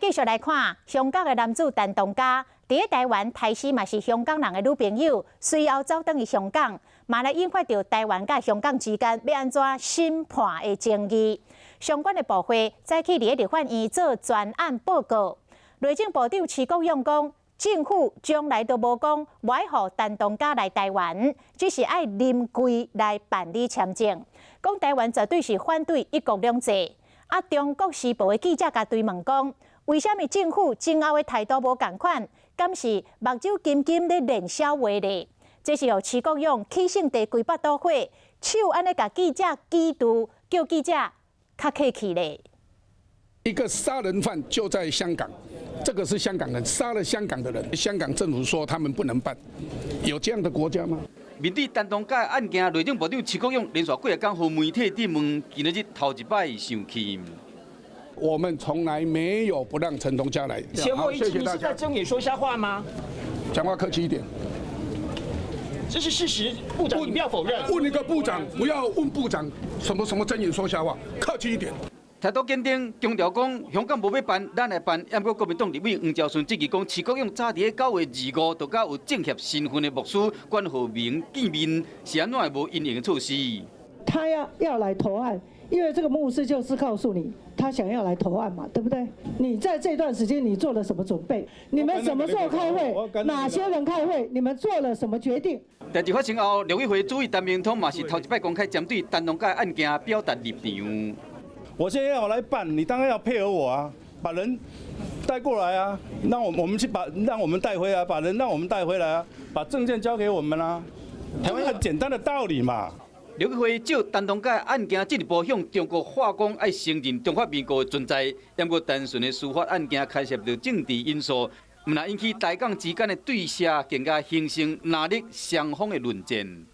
繼續來看香港的男子陳同佳，佇咧台灣刣死嘛是香港人的女朋友，隨後走轉去香港，嘛來引發著台灣佮香港之間欲按怎審判的爭議。相關的部會早起佇咧立法院做專案報告，內政部長徐國勇講，政府從來都無講無愛予陳同佳來台灣，只是愛臨櫃來辦理簽證。講台灣絕對是反對一國兩制。啊，中國時報的記者共追問講，為啥物政府前後的態度無仝款？敢是目睭金金咧練痟話咧？這是予徐國勇氣性地規腹肚火，手按呢共記者擊住，叫記者較客氣咧。一個殺人犯就在香港，這個是香港人殺了香港的人，香港政府說他們不能辦，有這樣的國家嗎？面對陳同佳案件，內政部長徐國勇連續幾仔工予媒體質問，今仔日頭一擺生氣。我們從來沒有不讓陳同佳來。前後一致，你是在睜眼說瞎話嗎？講話客氣一點。這是事實，部長你不要否認。問一個部長，不要問部長什麼什麼睜眼說瞎話，客氣一點。態度堅定，強調講香港無欲辦，咱來辦。毋過國民黨立委黃昭順質疑講，徐國勇早佇咧9月25就佮有政協身份的牧師管浩鳴見面，是按怎會無因應的措施？他要來投案，因為這個牧師就是告訴你，他想要來投案嘛，對不對？你在這段時間你做了什麼準備？你們什麼時候開會？哪些人開會？你們做了什麼決定？代誌發生後，陸委會主委陳明通嘛是頭一擺公開針對陳同佳案件表達立場。我現在要我來辦，你當然要配合我啊，把人帶過來啊，讓我們去把讓我們帶回來，把人讓我們帶回來啊，把證件交給我們啊，台灣很簡單的道理嘛。陸委會就陳同佳案件進一步向中國化講，愛承認中華民國的存在，毋過單純的司法案件牽涉著政治因素，毋但引起台港之間的對峙，更加形成藍綠雙方的論戰。